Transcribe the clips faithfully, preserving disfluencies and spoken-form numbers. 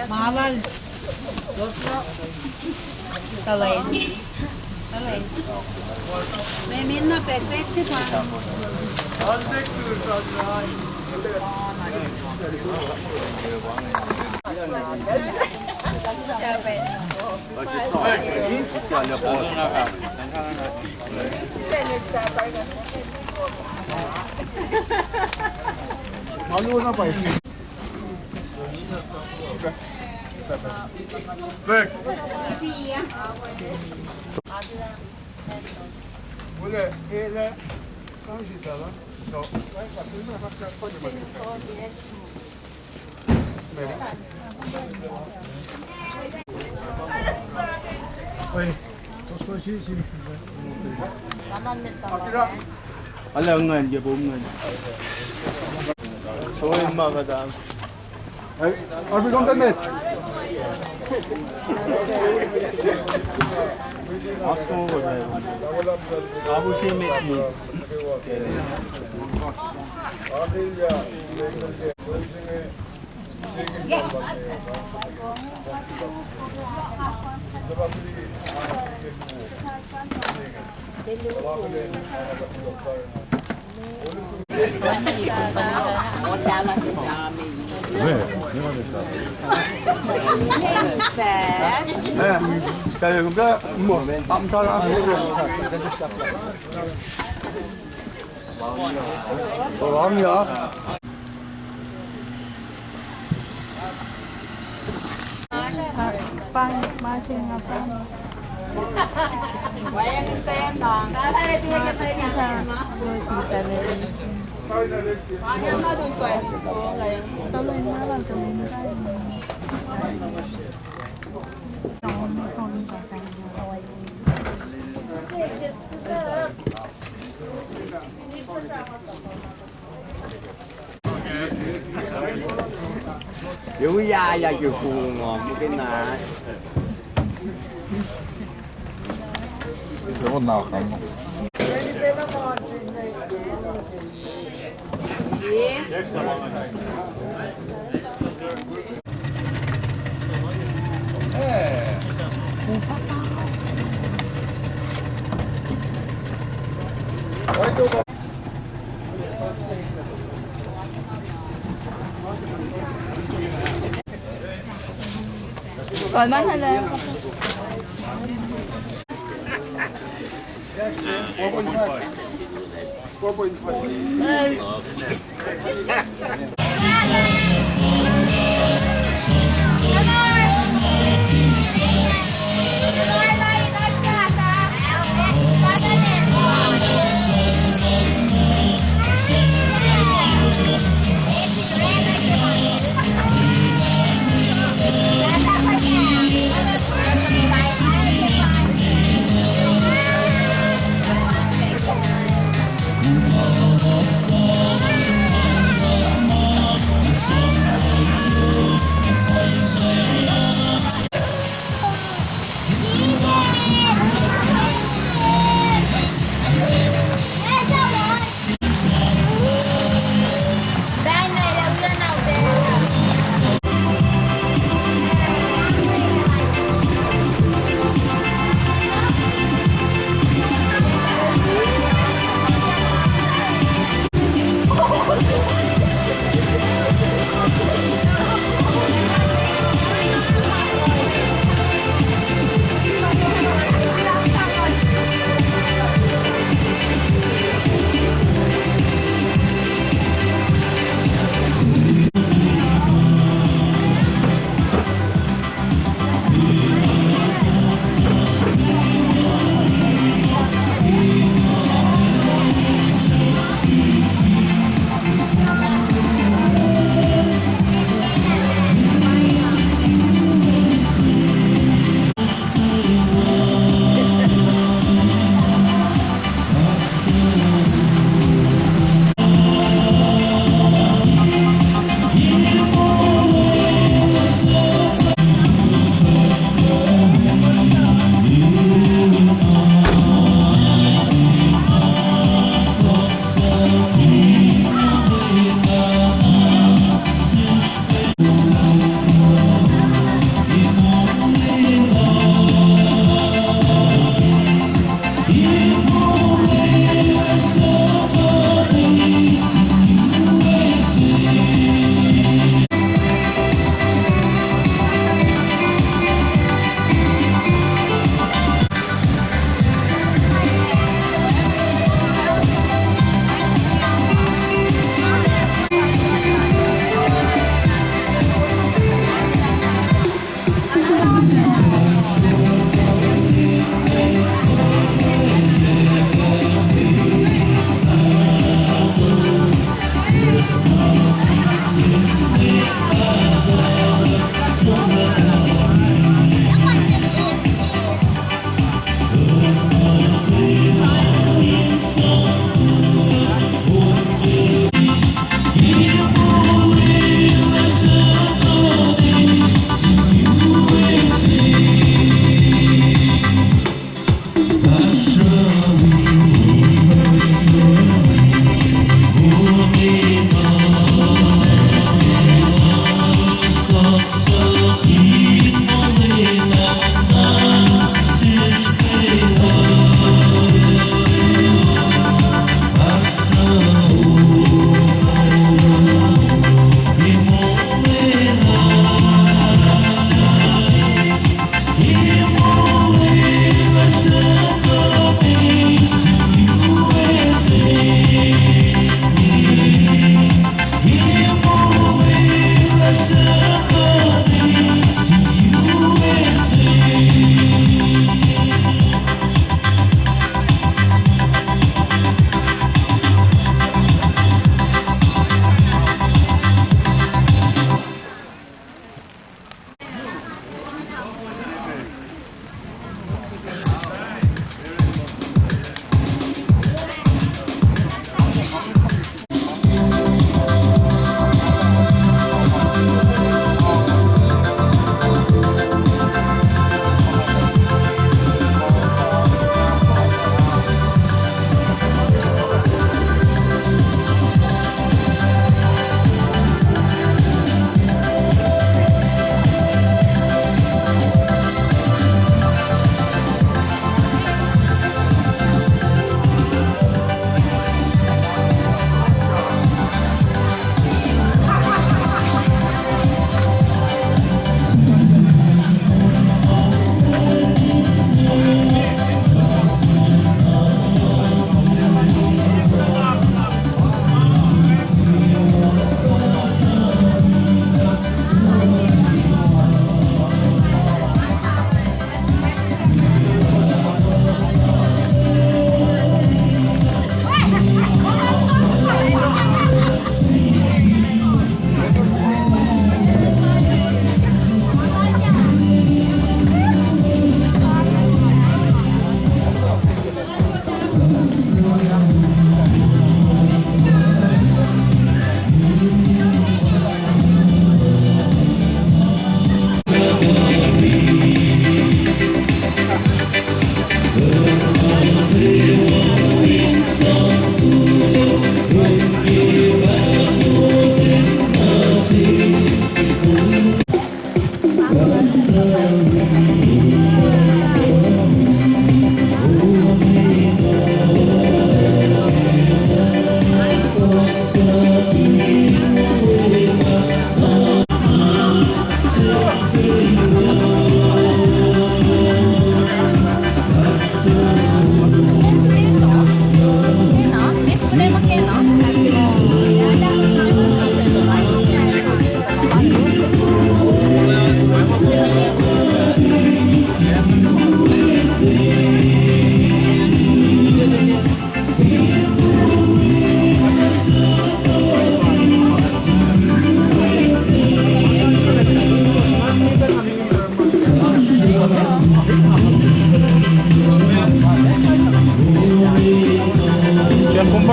Malal. Tuhlihk. Tuhlihk. Me minna pekpek sisla. Alu ingacn ke pom ingacn. Soi ma kuhtuh. Ai, arbi kom pac met. Aso kuhtuh. Abu se met ni. Ye wi ya ya ke kung uh, mukena. Ito na kamo. Kalman na.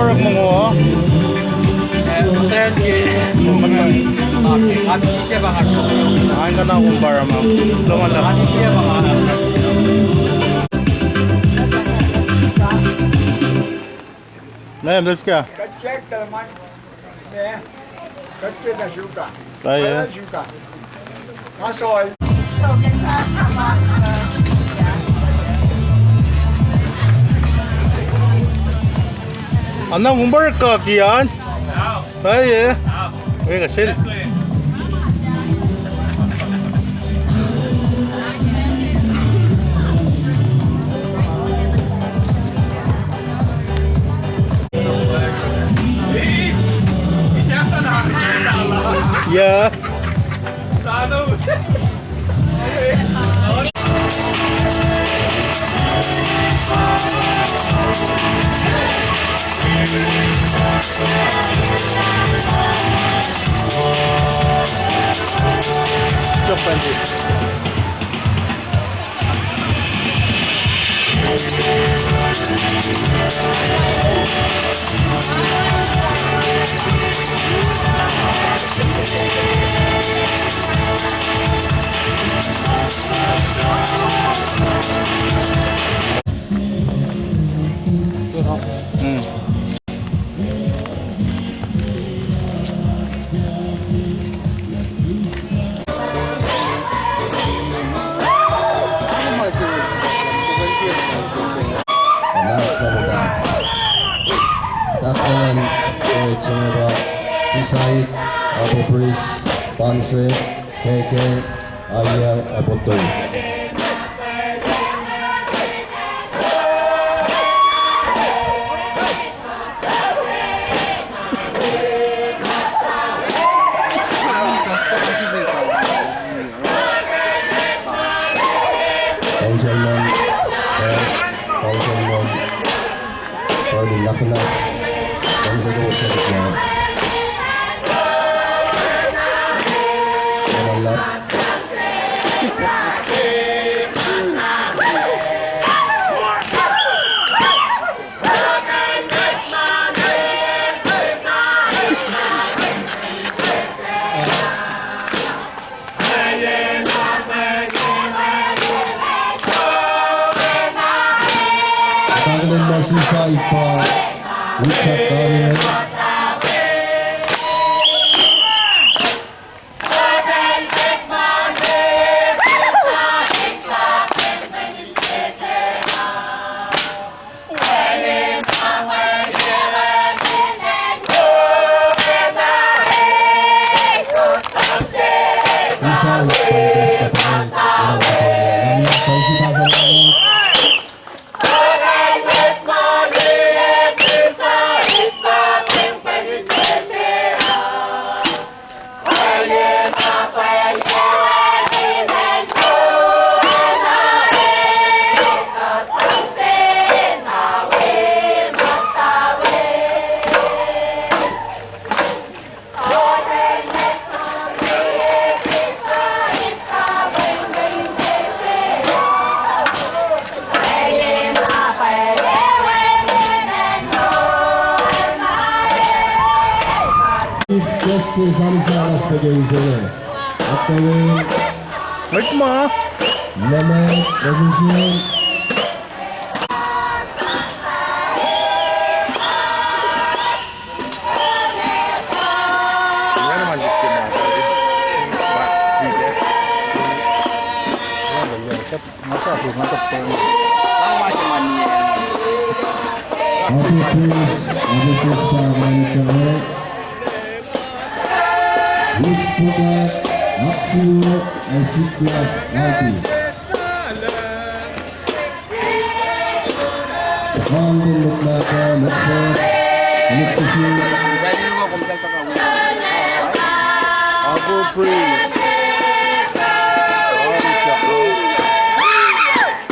Oruh mongo. An kana kumbar ma. Longolah. Ma'am, let's go. Cut check, tell man. Yeah. Cut check, sugar. Ah, yeah. Sugar. That's all. Anna ngumbar kaki an. Ai, eh. Oke, kasil. Yeah. Announce number five. Takmanan, eh, Geneva, Seaside, Harbour Breeze, Bonsread, K K, Aia, Appleton. Councilman, eh, Councilman, Armin Lakinas, Council Host Lakinas. Councilman Lap. Pahngonyuck ma Seaside pa Richard Daniel. Chief Justice Alisah Lasbeke Usele. Aktawen. Wait ma. Lemon, position. Abu Prince, Abu Prince, Saman Charo. Wuspuka, Maxiu, Ezekiel, Albi. Mountain Mekmaka, Mekfos, Mekfos. Abu Prince.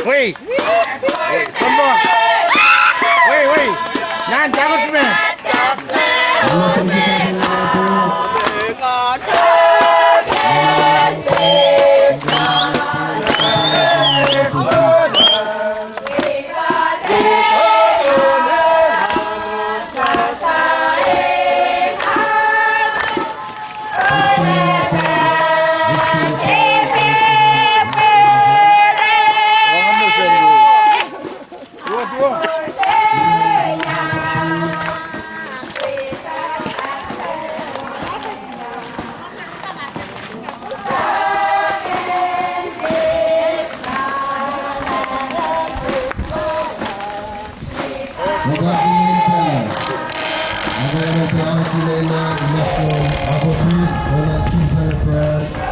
Wait. Wait, come on. Wait, wait. Nan, jago sime. Amen. National Bible Priest, Homeland Chief Center Press.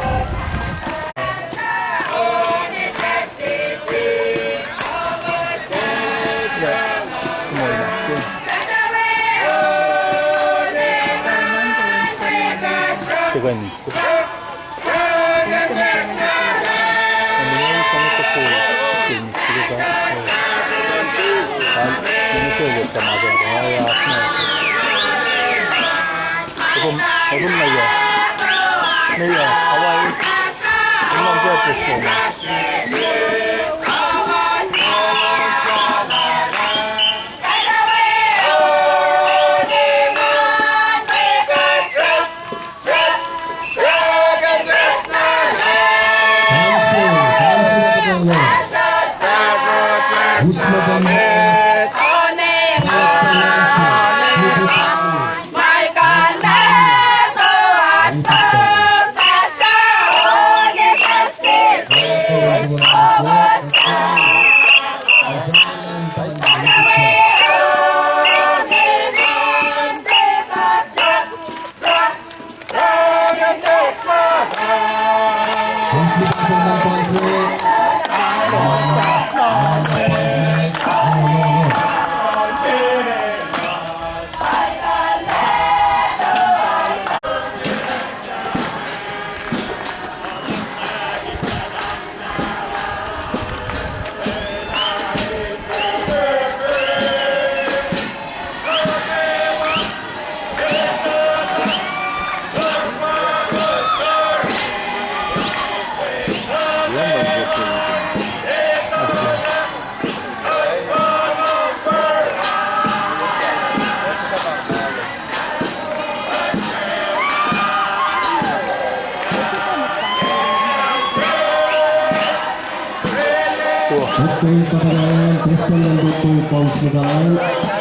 Upgrade kapitalen, Preston London Paul Smith.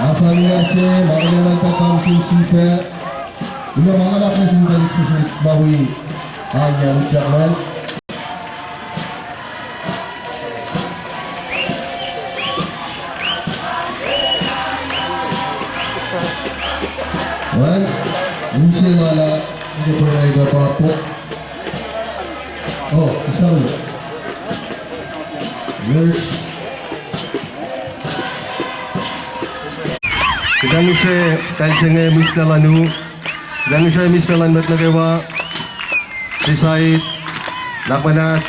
Asal se, ma kuloh ma luhlahp nuh sin sifil. Kuloh ma luhlahp nuh sin tuhlihk srihsrihk ma wi an, utyak lal. Well, use lal ah, use pwacye pa pop. Oh, sorry. Yes. Kuht ac ngihsre pacl se inge mihslac luhn u. Kuht ac ngihsre mihslac luhn mwet nuh kwewa. Sisaid, Nakmuhnahs,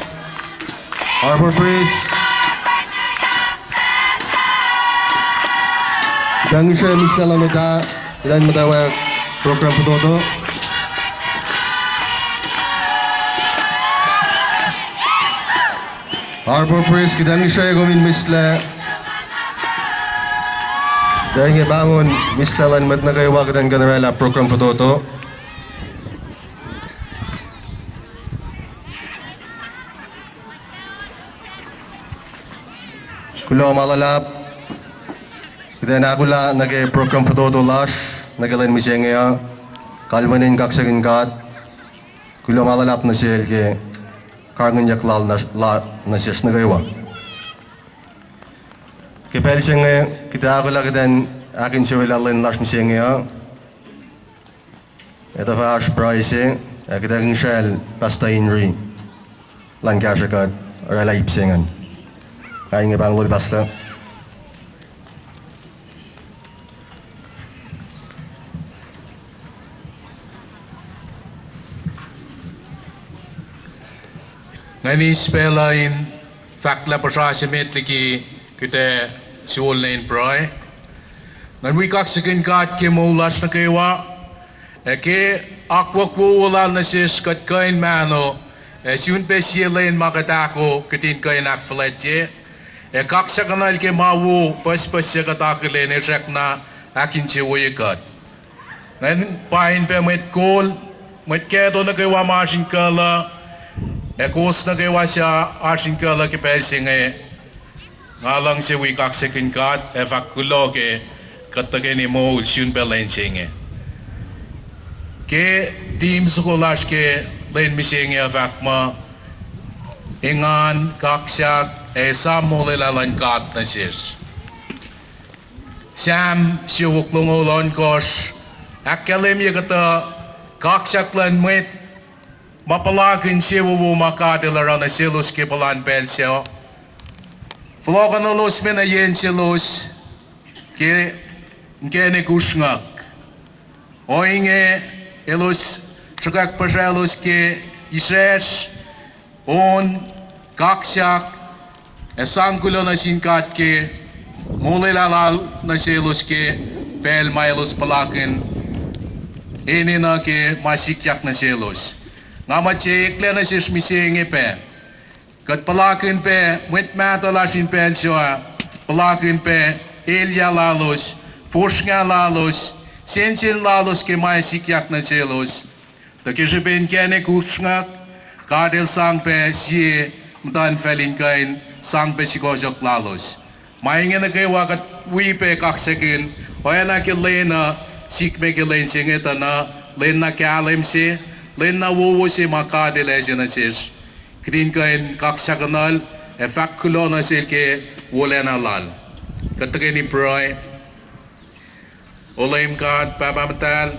Harbor Priest. Kuht ac ngihsre mihslac luhn uta, kuht in muhtwacwacack program fototo. Harbor Priest, kuht ac ngihsre kom in mihslac. Tuh inge pahngon mihslac luhn mwet nuh kwewa, kuht in kuh in oraclah program fototo. Kuloh ma luhlahp. Kuht in ahkolah nuh ke program fototo lasr nuh ke lwen mihsenge uh. Kalweni in kaksakihn God. Kuloh ma luhlahp nuh sel ke karihngihnyuck lal nuh, la nuh sesr nuh kwewa. Ke pacl se inge, kuht ac ahkolah kuht in ahkinsewowoye lwen lasr mihsenge uh. Etuh fah oasr pruhe se, ac kuht ac ngihsracl Pastor Henry elan kahsrwe kuht oraclah ip se ingacn. Ac inge pahngon lal Pastor. Nga eis pacl uh in fahklah puhsra se met liki kuht ac suwohs nuh in pruhe. Ngan wi kaksakihn God ke moul lasr nuh kwewa, ac ke akwuck wowo lal nuh sesr kuht kuh in mahno, ac sun pac sie lwen ma kuht ahko kuht in kuh in ahkfuhlwactye, ac kaksakihnuhl ke ma wo pucspucs se kuht akihlen ac srackna ahkinsewowoye kuht. Ngan pain pac mwet kol, mwet kahto nuh kwewa ma oasr in kuhluh, ac kowos nuh kwewa suc oasr in kuhluh ke pacl se inge. Nga luhngse wi kaksakihn God ac fahk kuloh ke kuht tuhkweni moul sun pac lwen se inge. Ke theme soko lasr ke lwen mihsenge uh fahk muh, engan, kaksak, ac esam molwelah luhn God nuh sesr. Sam siofok longoul ohnkohsr ahkkahlwemye kuhtuh kaksak luhn mwet ma puhlakihn insewowo ma God El oruh nuh selos ke puhlan pacl sac. Fohlohkohnuhlos me nuh yen selos ke inkacnek usrnguck. Ohinge elos sruhkwack puhsraclos ke isracsr, on, kaksak, ac sang kuloh nuh sin God ke molwelah Lal nuh selos ke pacl ma elos puhlakihn enenuh ke ma sikyak nuh selos. Nga muh se eklac nuh sesr mihsenge pac, kuht puhlakihn pac mwet mahtuh lasr in pacl sac, puhlakihn pac elyah lalos, fosrngah lalos, sensen lalos ke ma sikyak nuh selos. Tuh ke srihpen inkacnek usrnguck, God El sang pac sie muhtuhnfacl in kuh in sang pac sukohsohk lalos. Ma inge nuh kwewa kuht wi pac kaksakihn, oacna ke lwen uh sikme ke lwen se inge tuh na, lwen na kahlwem se, lwen na wowo se ma God El ase nuh sesr, kihtin kuh in kaksakihnuhl ac fahk kuloh nuh sel ke wolacna Lal. Kuht tuhkweni pruhe. O Leum God, Pahpah Muhtahl,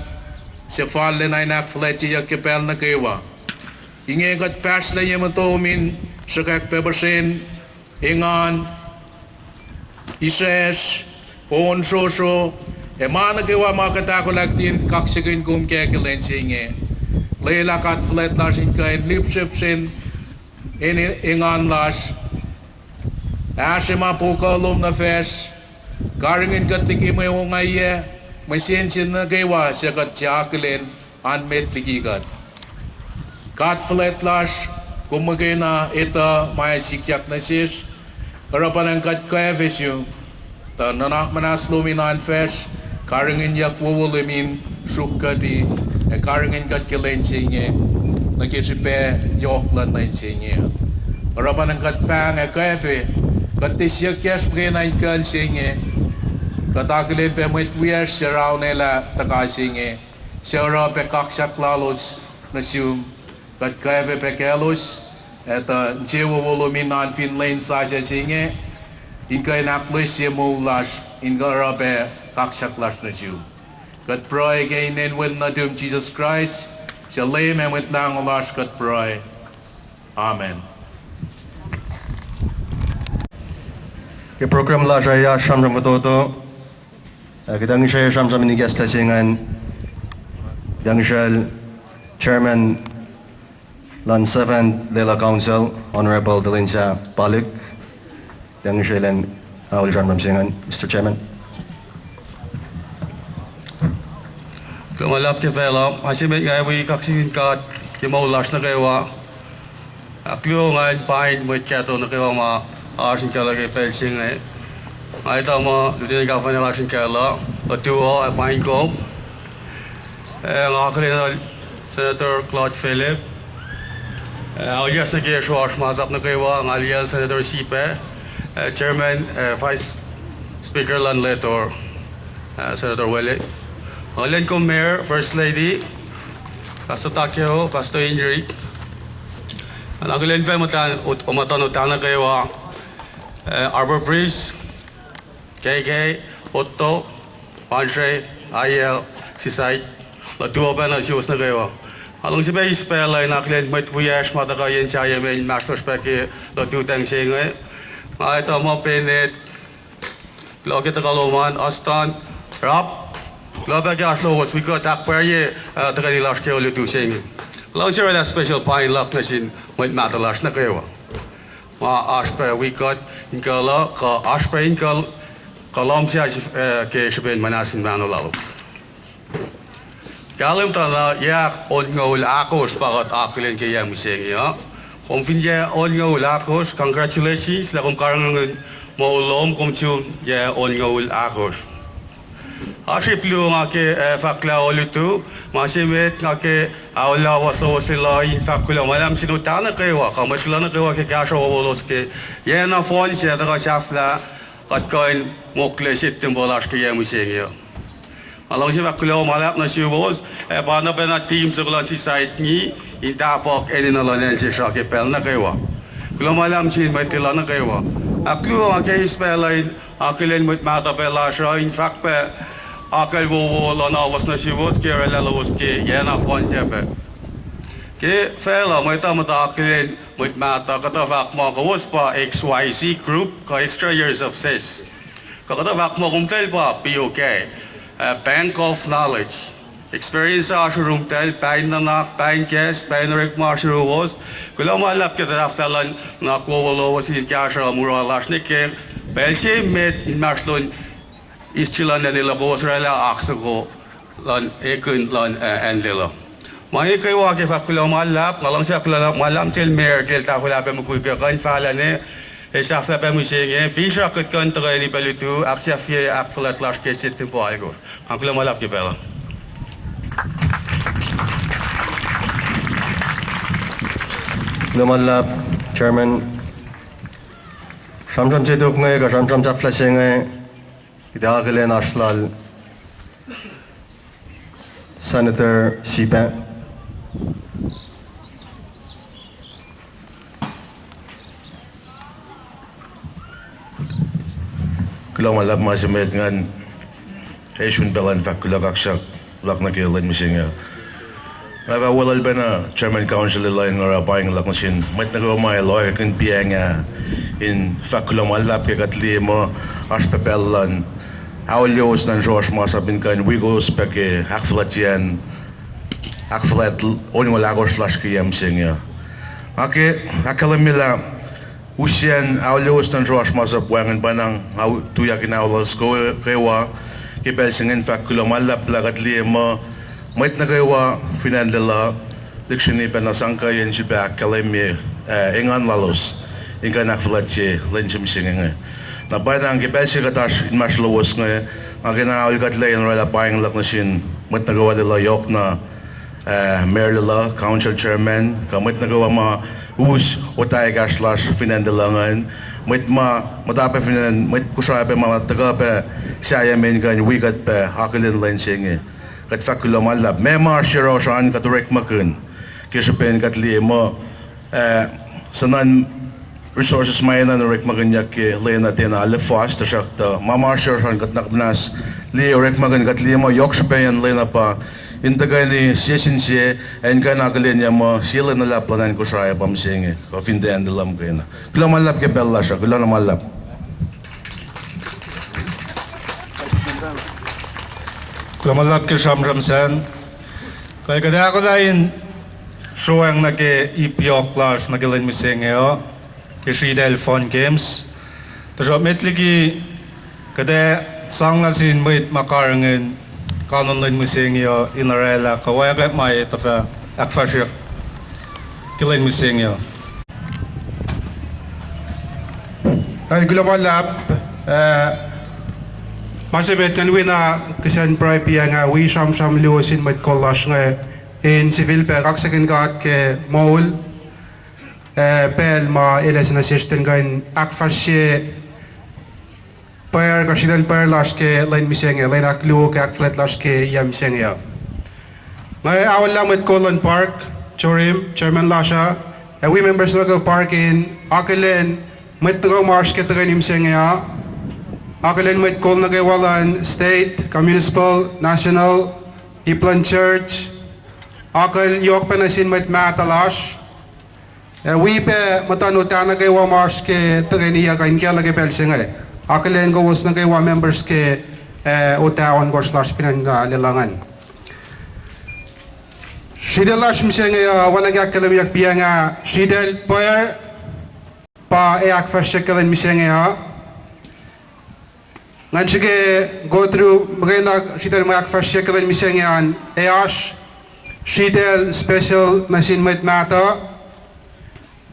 suc fal lwen in ahkfuhlwactyeyuck ke pacl nuh kwewa, inge kuht pahsrlah ye motom in sruhkwack pac puhsren engan, isracsr, on srosro, ac ma nuh kwewa ma kuht ahkolah kihtin kaksakihn kom kac ke lwen se inge. Lwelah God fuhlwact lasr in kuh in lihpsrihpsrihn engan lasr, ahsre ma pohkuh lom nuh facsr, karihngihn kuht liki mwe ongaiyac, mwe sensen nuh kwewa suc kuht tiac akihlen an met liki kuht. God fuhlwact lasr, kom muhkwena etuh ma ac sikyak nuh sesr. Oruh pa in kuht kwacfe sum, tuh nuhnak muhnahs lom in oan facsr, karihngihnyuck wowo lom in sruhk kuhti, ac karihngihn kuht ke lwen se inge, nuh ke srihpac yohk luhn lwen se inge. Oruh pa in kuht pahng ac kwacfe, kuht tiac siyuckyucsr muhkwena in kuh se inge. Kuht akihlen pac mwet wiyacsr suc raunwelah tuhka se inge, suc oruh pac kaksak lalos nuh sum. Kuht kwacfe pac kaclos, ac tuh insewowo lom in oan fin lwen sasuc se inge, in kuh in ahkloesye moul lasr, in kuh oruh pac kaksak lasr nuh sum. Kuht pruhe ke inen Wen nuhtum Jisus Kraist, suc Leum ac Mwet Lahngo lasr, kuht pruhe. Amen. Ke program lasr uh oasr sramsram fototo, ac kuht ac ngihsre sramsram in ikacslah se ingacn, kuht ac ngihsrel chairman luhn Seventh Lelu Council, Honorable Delinsa Palik. Kuht ac ngihsre elan aol sramsram se ingacn, Mister Chairman. Kuloh ma luhlahp ke pacl uh, ma se met nga wi kaksakihn God ke moul lasr nuh kwewa. Ahkluo ngan pain mwet kahto nuh kwewa ma oasr in kuhluh ke pacl se inge. Nga etuh muh Lieutenant Governor lasr in kuhluh, Latuo, ac pain kom. Ac nga akihlen Senator Claude Philip, ac auliyak nuh ke sruohsr masap nuh kwewa, nga liyacl Senator Sipe, ac Chairman, ac Vice Speaker luhn Latour, ac Senator Wele. Nga liyacl kom Mayor, First Lady, Pastor Takeo, Pastor Indrik. Nga akihlen pac muhtuhn, muhtuhn Utah nuh kwewa, ac Harbour Priest, K K, Otto, Andre, Aiel, Sisait, Latuo pac nuh suwos nuh kwewa. Nga luhngse pac eis pacl uh in akihlen mwet wiyacsr ma tuhkuh yen sahyac me inmahsrlosr pac ke lututacng se inge. Nga etuh muh Bennett, kuloh ke tuhkuh lom an, Austin, Rob, kuloh pac ke oasr lowos wi kuht ahkpwacrye, uh, tuhkweni lasr ke olutu se inge. Luhngse orwaclah special pain luhk nuh sin mwet mahtuh lasr nuh kwewa ma oasr pac wi kuht in kuhluh, kuh oasr pac in kuh, kuh lohm sesr, uh, ke srihpen muhnahs in mahno lalos. Kahlwem tuh na yac onngoul ahkosr pa kuht akihlen ke yac mihsenge uh. Kom fin yac onngoul ahkosr, congratulations, lah kom karihngihn moul lom, kom sun yac onngoul ahkosr. Oasr ip luo nga ke, eh, fahk lah olutu, ma se met nga ke aolah wosowos lal in fahk kuloh ma luhlahp sin Utah nuh kwewa, kuh mwet lal nuh kwewa ke kahsruh wowolos ke yac nohfohn se tuhkuh sahflah, kuht kuh in mokle set tempuhl lasr ke yac mihsenge uh. Nga luhngse fahk kuloh ma luhlahp nuh suwos, ac pa na pacna team soko luhn Seaside ngi in tahpuhk enenuh luhn acn sesr uh ke pacl nuh kwewa. Kuloh ma luhlahp sin mwet Lelu nuh kwewa. Ahkluo, nga ke eis pacl uh in akihlen mwet mahtuh pac lasr uh in fahk pac akucl wowo luhn office nuh suwos ke orwaclah lowos ke yac na fohn sac pac. Ke facluh mwet uh muhta akihlen mwet mahtuh, kuhtuh fahk muh kowos pa X Y Z group kuh extra years of zest. Kuh kuhtuh fahk muh komtacl pa P O K, uh, Bank of Knowledge. Experience oasr yurum tahl, pain nuhnak, pain kahs, pain orekma oasr yuruwos. Kuloh ma luhlahp ke tahfwelah luhn nuhnak wowo lowos in kahsruh mura lasr nuh ke pacl se met inmahsrlon history luhn acn Lelu, kowos orwaclah oak soko luhn ekihn luhn, uh, acn Lelu. Ma inge kwewa ke fahk kuloh ma luhlahp, nga luhngse fahk kuloh ma luhlahp sel Mayor ke el tahfwelah pac mukwikwi kuh in fahlac ne, el sahflah pac mihsenge, finsrak kuht kuh in tuhkweni pac lutu, ahksahfye ahkfuhlwact lasr ke Septempuh alkosr. Nga kuloh ma luhlahp ke pacl uh. Kuloh ma luhlahp, Chairman. Sramsram se tok inge, kuh sramsram sahflah se inge, kuht akihlen oasr lal Senator Sipa. Kuloh ma luhlahp, ma se met ngan eis un pacl in fahk kuloh kaksak luhk nuh ke lwen mihsenge. Nga fah weluhl pacna Chairman Council Lelu in oruh paing luhk nuh sin mwet nuh kwewa ma el oakihn piacng ah in fahk kuloh ma luhlahp ke kuht liye muh oasr pac pacl luhn aolyowos nuhnsrosr masap in kuh in wi kowos pac ke ahkfuhlwactyacn ahkfuhlwact onngoul ahkosr lasr ke yac mihsenge uh. Nga ke ahkkahlwemye lah usiyacn aolyowos nuhnsrosr masap wacngihn pacna, nga tuyak in aolos kwewa ke pacl se inge in fahk kuloh ma luhlahp lah kuht liye muh mwet nuh kwewa fin acn Lelu lihksreni pacna sang kuhiyacn sifilpac ahkkahlwemye, uh, engan lalos in kuh in ahkfuhlwactye lwen se mihsenge inge. Na pacna ke pacl se kuht oasr inmahsrlowos inge, nga kena aol kuht lac in orwaclah paing luhk nuh sin mwet nuh kwewa Lelu yohkna, uh, Mayor Lelu, Council Chairman, kuh mwet nuh kwewa ma us otac ekahsr lasr fin acn Lelu ingacn, mwet ma muhta pac fin acn, mwet Kosrae pac ma tuhkuh pac sahyac me in kuh in wi kuht pac akihlen lwen se inge. Kuht fahk kuloh ma luhlahp. Meac ma oasr yohrohsr an kuht orekmakihn ke srihpen kuht liye muh, uh, suhnuhn resources ma enenuh in orekmakihnyuck ke lwen uh tiacna arlac fast, tuhsruhktuh ma ma oasr yohrohsr an kuht nuhnak muhnahs liye orekmakihn, kuht liye muh yohk srihpaciyacn lwen uh pa in tuhkweni sie sin sie, ac in kuh in akihlenyuck muh sie lwen luhlahp luhn acn Kosrae pa mihsenge kuh fin tiac acn Lelu muhkwena. Kuloh ma luhlahp ke pacl lasr uh, kuloh na ma luhlahp. Kuloh ma luhlahp ke sramsram sacn. Kuh kuht ac ahkolah in sroacng nuh ke ip yohk lasr nuh ke lwen mihsenge uh ke sritacl Fun Games. Tuhsruhk met liki kuht ac sang nuh sin mwet ma karihngihn kanon lwen mihsenge uh in orwaclah kuh wacngihn ma etuh fah ahkfahsryeyuck ke lwen mihsenge uh. Kuloh ma luhlahp, uh, ma se met ngan wi na kihsen pruhe piacng ah wi sramsram luo sin mwet kol lasr inge in sifilpac kaksakihn God ke moul, uh, pacl ma el ase nuh sesr in kuh in ahkfahsrye pwacr kuh sritacl pwacr lasr ke lwen mihsenge, lwen ahkluo ke ahkfuhlwact lasr ke yac mihsenge uh. Nga aollah mwet kol luhn park, Jorim, chairman lasr uh, ac wi members nuh ke park in akihlen mwet nuh kwewa ma oasr ke tuhkweni mihsenge uh, akihlen mwet kol nuh kwewa luhn state kuh municipal, national, ip luhn church, akucl yohk pac nuh sin mwet mahtuh lasr, ac wi pac muhtuhn otac nuh kwewa ma oasr ke tuhkweni uh kuh in kacluh ke pacl se inge. Akihlen kowos nuh kwewa members ke, uh, otac ohnkohsr lasr fin acn, uh, Lelu ingacn. Sritacl lasr mihsenge uh, oacna ke ahkkahlwemyeyuck piacng ah, sritacl pwacr pa ac ahkfahsryeyuck ke lwen mihsenge uh. Ngan srihke go through muhkwena sritacl ma ahkfahsryeyuck ke lwen mihsenge an, ac oasr sritacl special nuh sin mwet mahtuh,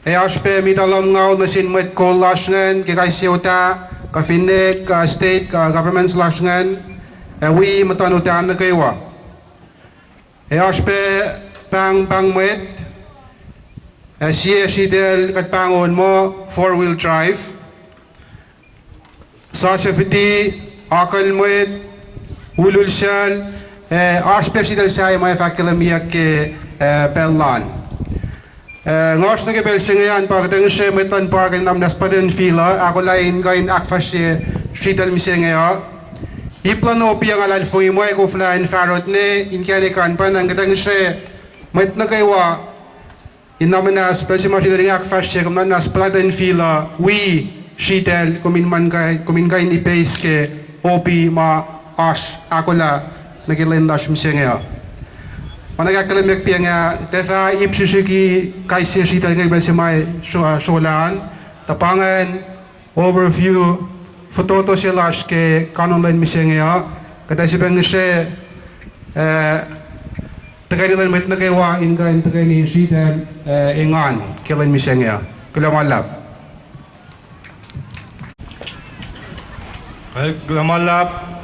ac oasr pac mitalomngaul nuh sin mwet kol lasr ingacn ke kais sie otac, kuh finne kuh state kuh governments lasr ingacn, ac wi muhtuhn otac nuh kwewa. Ac oasr pac pahngpahng mwet, ac sie sritacl kuht pahngon muh four wheel drive, sasuc fiti, akucl mwet, ulul sucl, ac oasr pac sritacl sahyac ma ac fah ahkkahlwemyeyuck ke, uh, pacl lal. Eh, nga oasr nuh ke pacl se inge an pa kuht ac ngihsre mwet luhn park in na muhnahs Platinum Field uh, ahkolah in kuh in ahkfahsrye sritacl mihsenge uh. Ip luhn O P uh nga luhlahlfongi mwe koflah in fahrot ne inkacnek an, pwacnwacng kuht ac ngihsre mwet nuh kwewa in na muhnahs pacl se ma sritacl inge ahkfahsrye, kom na muhnahs Platinum Field uh wi sritacl, kom in kuh in, kom in kuh in ipeis ke O P ma oasr ahkolah nuh ke lwen lasr mihsenge uh. Ma na ahkkahlwemyeyuck pa inge, tiac fah ip srihsrihk kais sie sritacl inge pacl se ma sro-, srolah an, tuh pa ingacn overview, fototo se lasr ke kanon lwen mihsenge uh, kuht ac sifilpac ngihsre, eh, tuhkweni luhn mwet nuh kwewa in kuh in tuhkweni sritacl, eh, engan ke lwen mihsenge uh. Kuloh ma luhlahp. Kuloh ma luhlahp.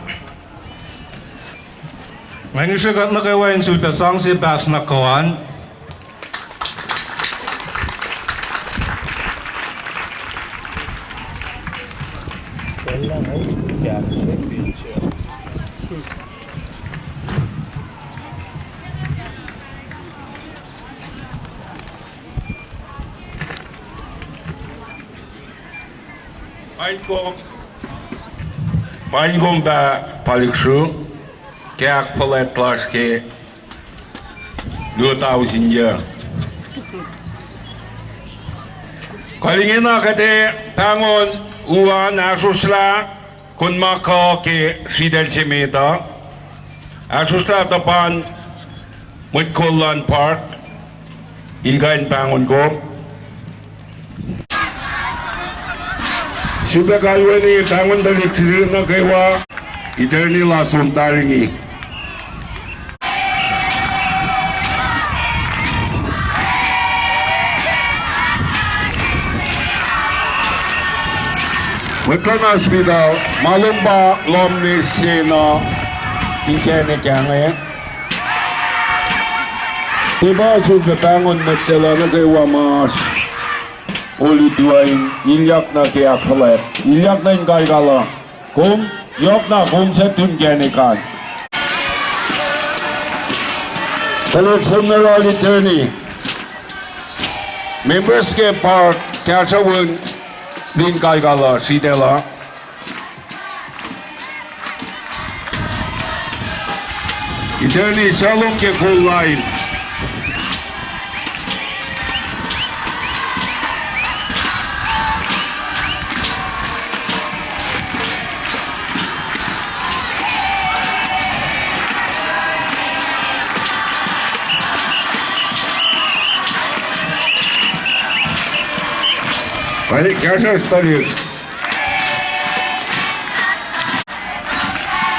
Nga ngihsre kuht nuh kwewa in sulpac sang se pahs na koan. Paing kom, paing kom pa Palik Sru, ke ahkfuhlwact lasr ke luo tausin yuc. Kuht ingena kuht ac pahngon u an ahsrosrlah, kom ma kuh ke sritacl se met uh, ahsrosrlah tuhpan mwet kol luhn park in kuh in pahngon kom. Sifilpac kalweni pahngon tuhlihk srihsrihk nuh kwewa, attorney la som tari inge. Mwet luhn hospital, ma lom pa lohm ne sena inkacnek inge. Tiac pa sulpac pahngon mwet se la nuh kwewa ma oasr olutu uh in ilyak nuh ke ahkfuhlwact, ilyak nuh in kalkala. Kom, yohkna kom suc tu inkacnek an. Tuhlihk som nuh yohrohl attorney, members ke park, kahsruh won in kalkala sritacl uh. Attorney, suc lom ke kol lain. Pwacye, kahsruhsr tuhlihk.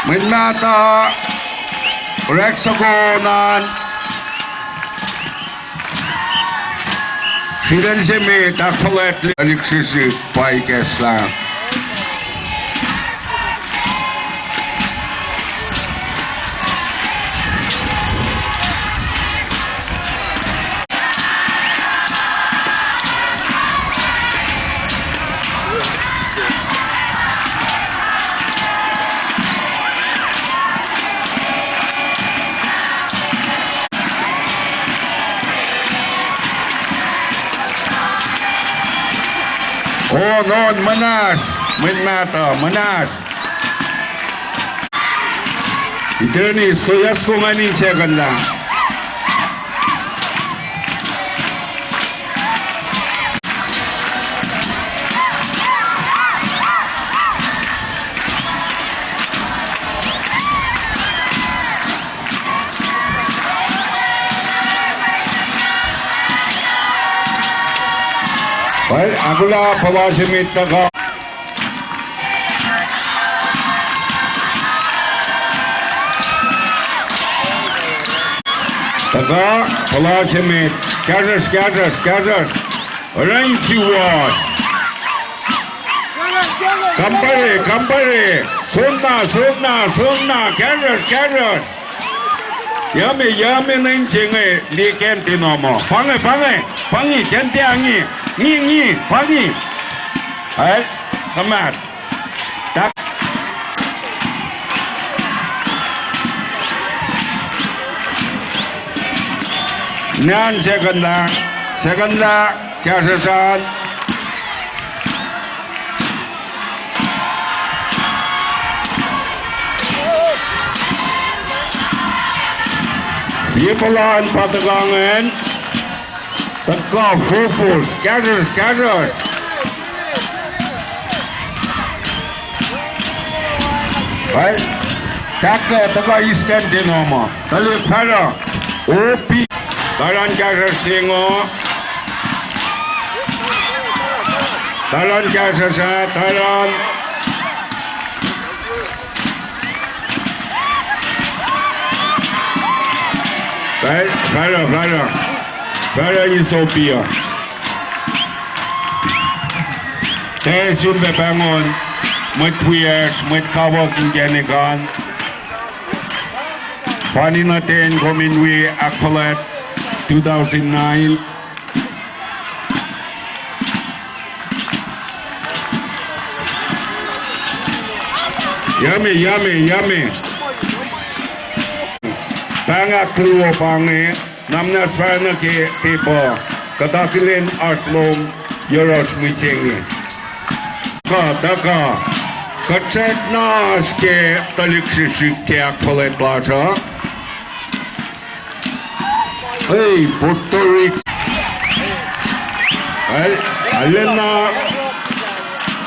Mwet mahtuh, orek soko an. Sritacl se met ahkfuhlwactlihk tuhlihk srihsrihk pa ikacslah. On, on, muhnahs, mwet mahtuh, muhnahs. Attorney, stoyas ko ngan in second lah. Pwacye, ahkolah puhla se met tuhkuh. Tuhkuh, puhla se met. Kahsruhsr, kahsruhsr, kahsruhsr. Oruh in suwohs. Kampare, kampare. Somna, somna, somna. Kahsruhsr, kahsruhsr. Yame, yame nuh in se inge liye kacnte nohmuh. Pa inge, pa inge, pa inge, kacnte ah inge. Inge, inge, pa inge. Al, suhmaht. Tak. Nan second lah. Second lah kahsruhsr an. Sie puhlan pa tuhkuh ingacn. Tuhkuh, fofos, kahsruhsr, kahsruhsr. Right? Tahkuh, tuhkuh eis kac in tiac nohmuh. Tuhlihk fahsruh. O P. Taran kahsruhsr se ingoh. Taran kahsruhsr ah, taran. Fahsruh, fahsruh, fahsruh. Fahsruh eis O P uh. Tiac sun pac pahngon mwet wiyacsr, mwet kawuck inkacnek an. Funny nuh ten kom in wi ahkfuhlwact two thousand nine. Yummy, yummy, yummy. Pahng ahkluo pa inge, na muhnahs fahsruh nuh ke tepuh, kuht akihlen oasr lohm yohrohsr mihsenge. Kuh, tuhkuh. Kuht srackna oasr ke tuhlihk srihsrihk ke ahkfuhlwact lasr uh. Ei, Puerto Rico. Al-, arulacna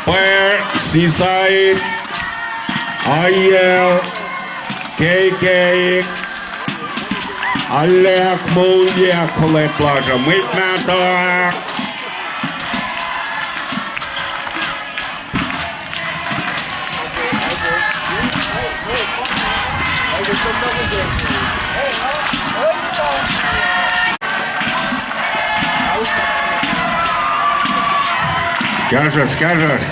pwacr, Seaside, Aiel, K K, Alek, moul ye ahkfuhlwact lasr uh. Mwet mahtuh ahk. Kahsruhsr, kahsruhsr.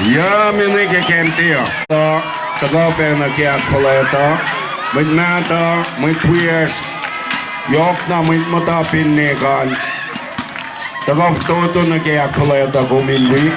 Yummy nuh ke kacnti uh. Tuhkuh pacna ke ahkfuhlwact uh. Mwet mahtuh, mwet wiyacsr, yohkna mwet muhta pen ne kan. Tuhkuh fototo nuh ke ahkfuhlwact uh kom in wi.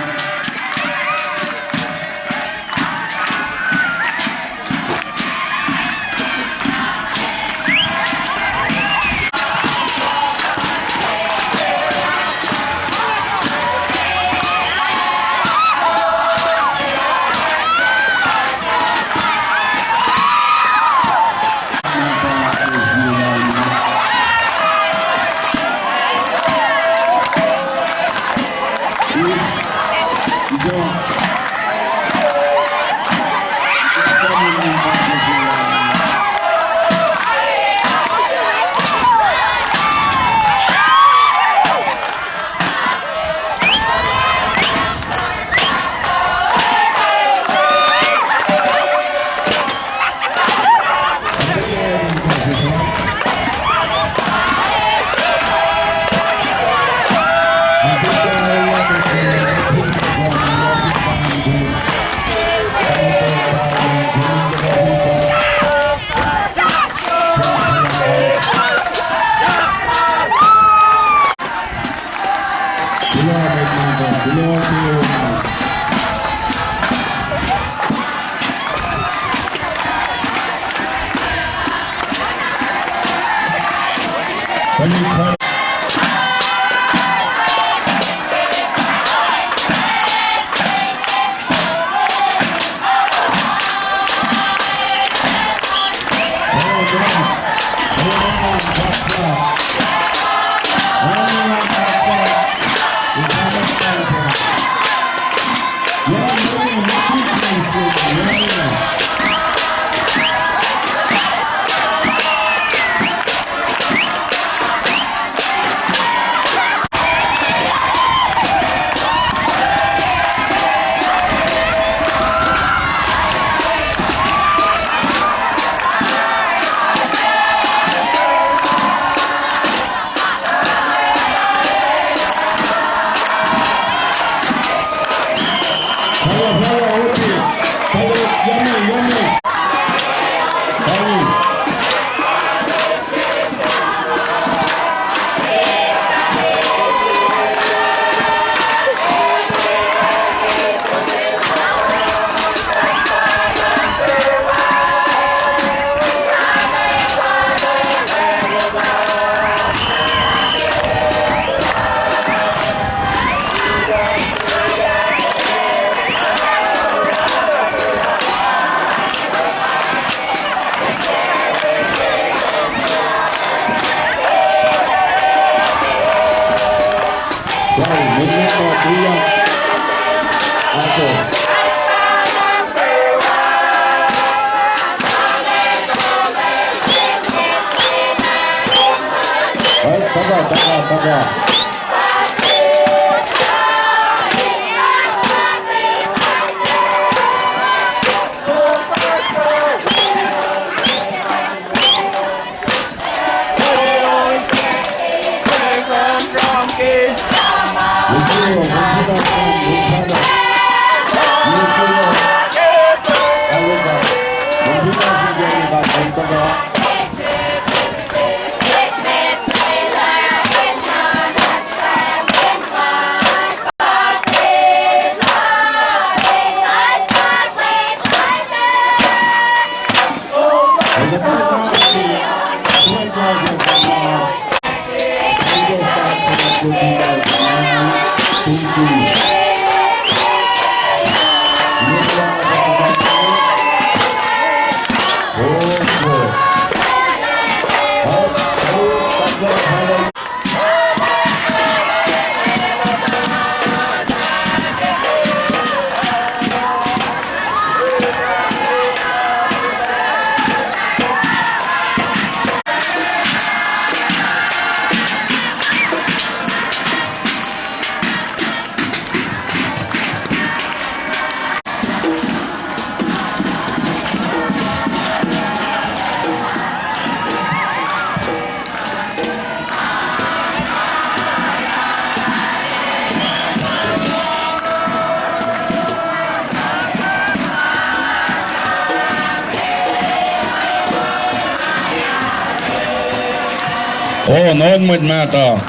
On, on mwet mahtuh.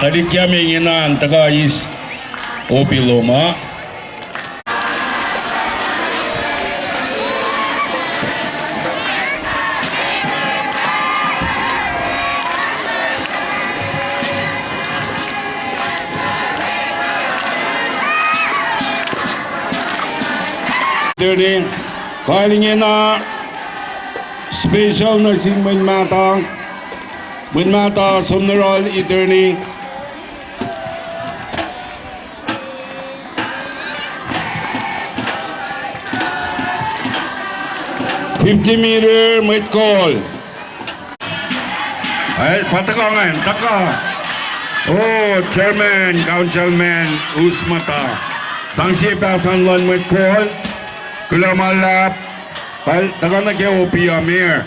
Tuhlihk yam ingena an tuhkuh eis opi lom uh. Attorney, kahl ingena special nuh sin mwet mahtuh, mwet mahtuh som nuh yohrohl attorney. Fifty meter, mwet kol. El pa tuhkuh ingacn, tuhkuh. O, chairman, councilman, us muhta. Sang sie pahsan luhn mwet kol. Kuloh ma luhlahp. Pal tuhkuh nuh ke opi uh, Mayor.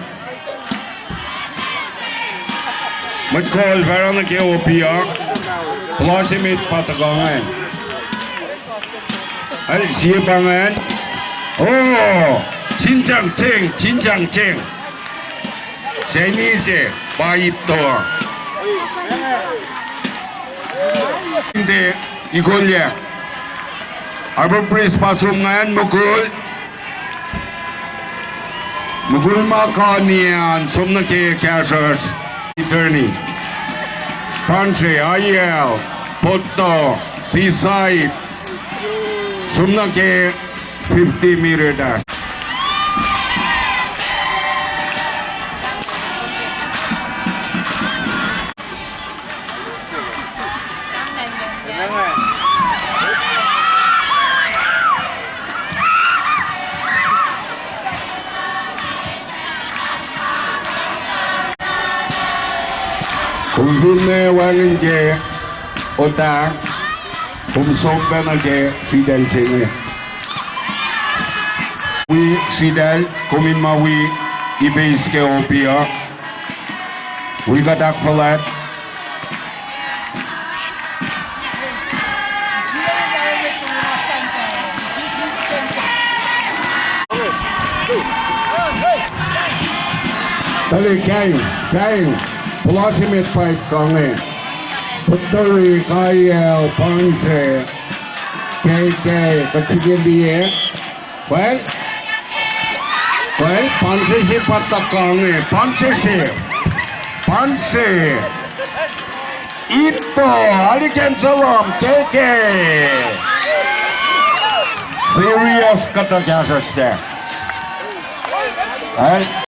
Mwet kol, fahsruh nuh ke opi uh. Puhla se met pa tuhkuh ingacn. El sie pa ingacn. O, Xinjiang Cheng, Xinjiang Cheng. Chinese, pa ito. Inde ikolyak. Harbour Bridge pa som ingacn, mukul. Mukul ma kani an som nuh ke kahsruhsr, attorney. Pangse, Aiel, Potto, Seaside, som nuh ke fifty meter dash. Kom fin wacngihn ke otak, kom som pacna ke sritacl se inge. Wi sritacl, kom in ma wi ipeis ke opi uh. Wi kuht ahkfuhlwact. Tuhlihk, kain, kain, puhla se met pa tuhkuh inge. Pottery, Kaiel, Pangse, K K, kuht srihke liye. Well, well, Pangse se pa tuhkuh inge, Pangse se. Pangse. Ito, alikacn salam, K K. Serious kuhtuh kahsruhsr sac. Ac?